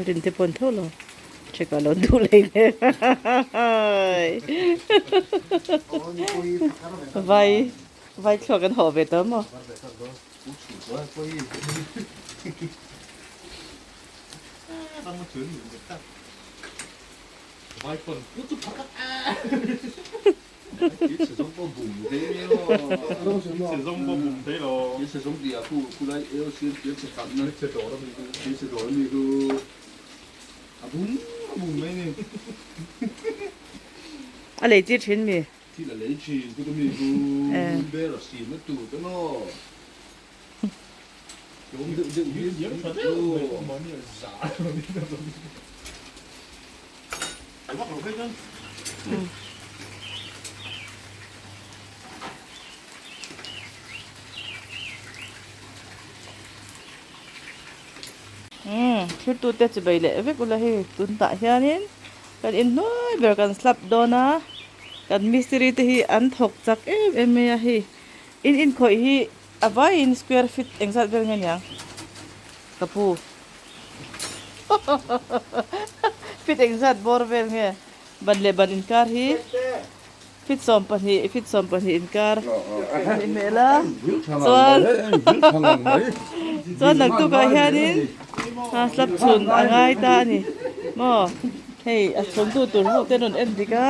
Rin te pawn tho lo check ah lo duh lei le vai vai thluak an hawh ve tawh maw. A lei tir thin mi. Thil tute chi bai leh vek ula hei tun tah hianin kan inhnuai ber kan slap dawn a kan mistiri te hi an thawk chak em em mai a hei in inkhawih hi a vaiin square feet engzat vel nge niang ka pu feet engzat bawr vel nge ban leh ban inkar hi feet 12 feet 12 inkar a ni hmel a chuan chuan naktukah hianin a slap chhun a ngai ta a ni maw hei a chhungtu tur ho te an rawn en dik a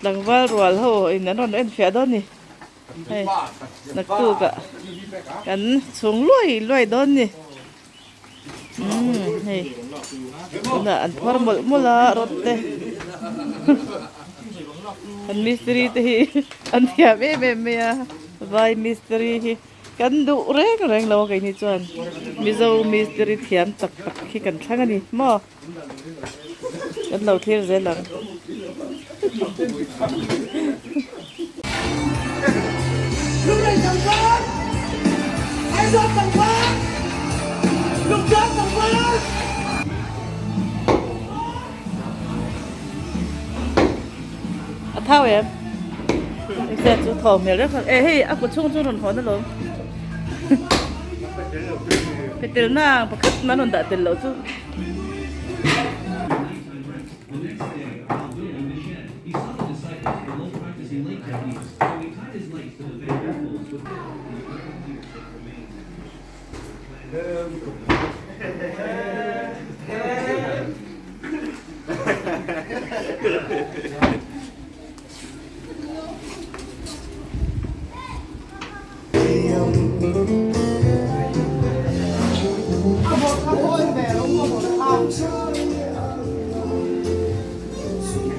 tlangval rual ho in an rawn en fiah dawn a ni. Hei naktukah kan chhung luai luai dawn ni umm hei tunah an phawr mawlh mawlh a rod te kan mistiri te hi an thiam em em mai a vai mistiri hi kan duh reng reng lo a keini chuan mizo mistiri thiam tak tak hi kan thlang a ni maw. Kan lo thlir zel ang. A thau em? Hei chu thaw hmel reuh kha. E hei a kut chhung chu rawn hawn alawm. Petel na ang pakhat man rawn dah tel loh chu.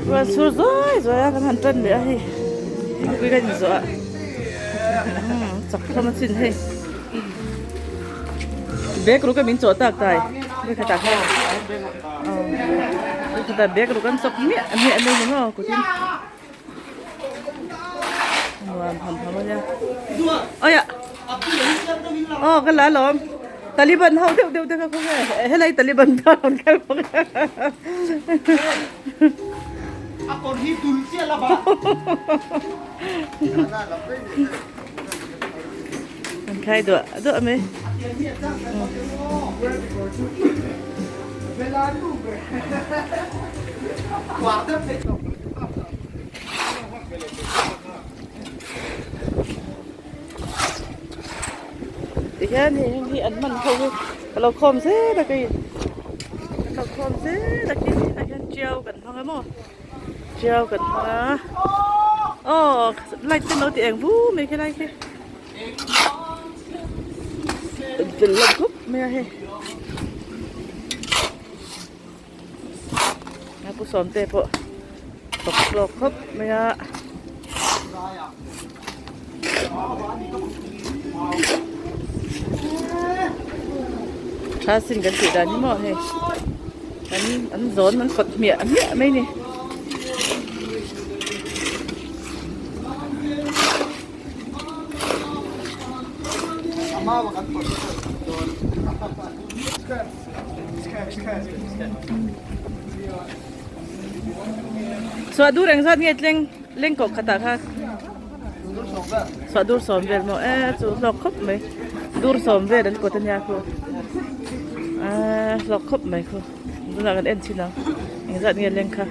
Ruah sur zuai zuai a kan han tan leh a hei thingpui kan inzawh a chak hlawm a chin hei bag ruk a min chawh tak tai vawikhatah khan vawikhatah bag ruk an chawk miah miah mai ni maw kutin. Nuam ham ham a nia awia aw ka la alawm taliban ho deuh deuh te kha khaw nge helai taliban ta rawn kal bawk a kawr hi dul chiah la ba an khai duah duah mai. Tihian hei heng hi an hman ho hi ka lo khawm zel a kei kan lo khawm zel a khi tah hian tiau kan hmang a maw tiau kan hmang a aw light te an lo ti eng vu mai khilai khi. Fel hlawm khawp mai a hei a pu sawmte pawh thawk hlawk khawp mai a. Tha sin kan tih dan hi maw hei an an zawn an kawt hmiah hmiah mai ni. Suah dur engzat nge tleng leng kawh khatah khan suah dur sawm vel maw e chu hlawk khawp mai dur sawm vel an kawt ania khu eee hlawk khawp mai khu tunah kan en chhin ang engzat nge leng kha.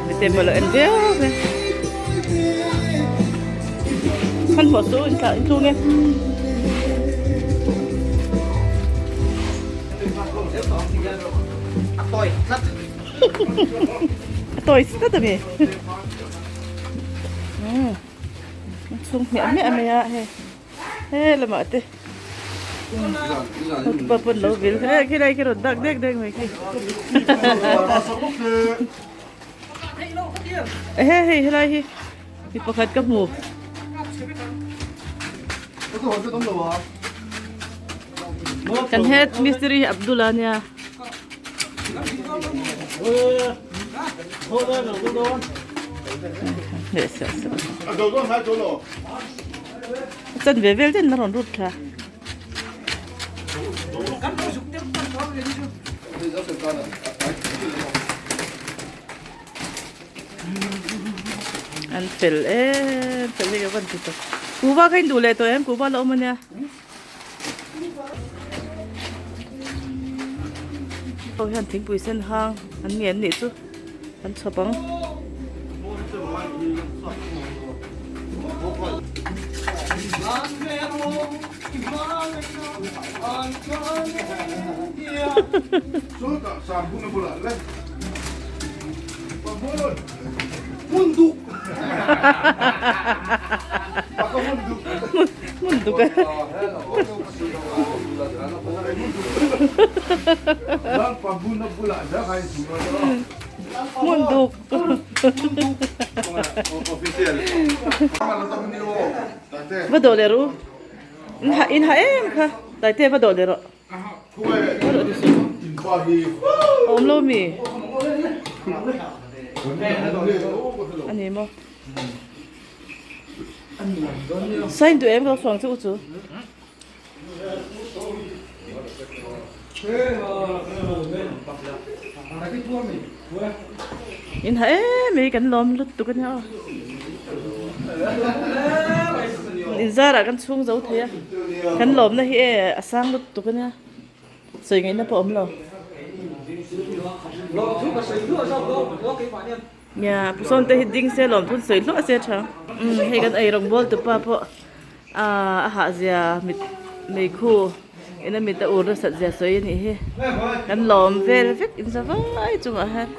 Miten pawh lo en viau mai hmanhmawh chu in thlah in tlung e. A tawi tlat a mi. Chhung hmiah hmiah mai a hei he lamah te hotupa pawn lo vil he khilai khi rawn dak dek dek mai khi he hei helai hi mi pakhat ka hmu. Kan head mistiri hi Abdul a nia. Chan ve vel ten na rawn rut thla. An fel em fel hi ka van ti tak. Kuva kha in duh leh tawh em kuva la awm ania. Ho hian thingpui sen hang an ngen nih chu an chhawp ang. Hmun duk a. Hmun duk. Va dawh leh rawh u. In ha em kha. Taite va dawh leh rawh. Awm lo mi? A ni maw? Sain duh em ka suang chu u chu. In ha em ei kan lawm lutuk a nia aw. In zarah kan chhung zo thei a kan lawmna hi e a sang lutuk a nia sawi ngaihna pawh a awm lo. Nia pu sawn te hi ding se lawm thun sawi hluah se tha. Umm hei kan ei rawng bawl tupa pawh aaa a hah zia mit meikhu ina mit a ur nasat zia sawi a nih hi kan lawm vel vek in za vai chungah hian.